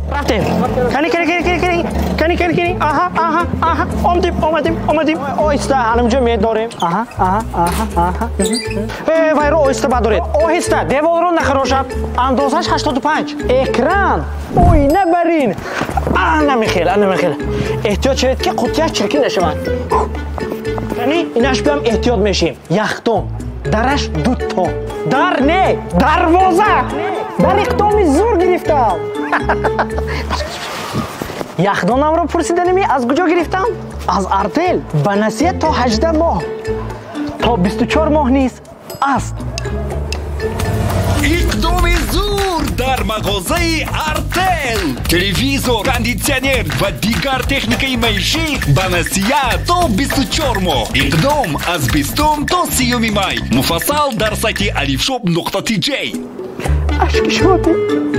Рафтем. Кани, кани, кани, кани, кани, кани, кани, кани. Аҳа, аҳа, аҳа, омадем, омадем, омадем. Оҳиста ҳанамҷо медорем. Аҳа, аҳа, аҳа, аҳа. Э, вайро оҳиста бадоред, оҳиста, деворро нахарошад. Андозаш 85. Экран оина барин. Ана михел, ана михел. Эҳтиёт шавед, ки қуттияш чиркин нашавад. Кани, инаш биям, эҳтиёт мешем. Яхдон, дараш дуто дар, не, дарвоза. Дар иқдоми зур гирифтам. Яхдонамро пурсиданими, аз куҷо гирифтам? Аз Артел, ба насия то 18 моҳ, то 24 моҳ низ аст. Иқдоми зур дар мағозаи Артел: телевизор, кондитсионер ва дигар техникаи маишӣ ба насия то 24 моҳ. Иқдом аз 20 то 30 май. Муфассал дар сайти alifshop.tj. Ашки шодӣ.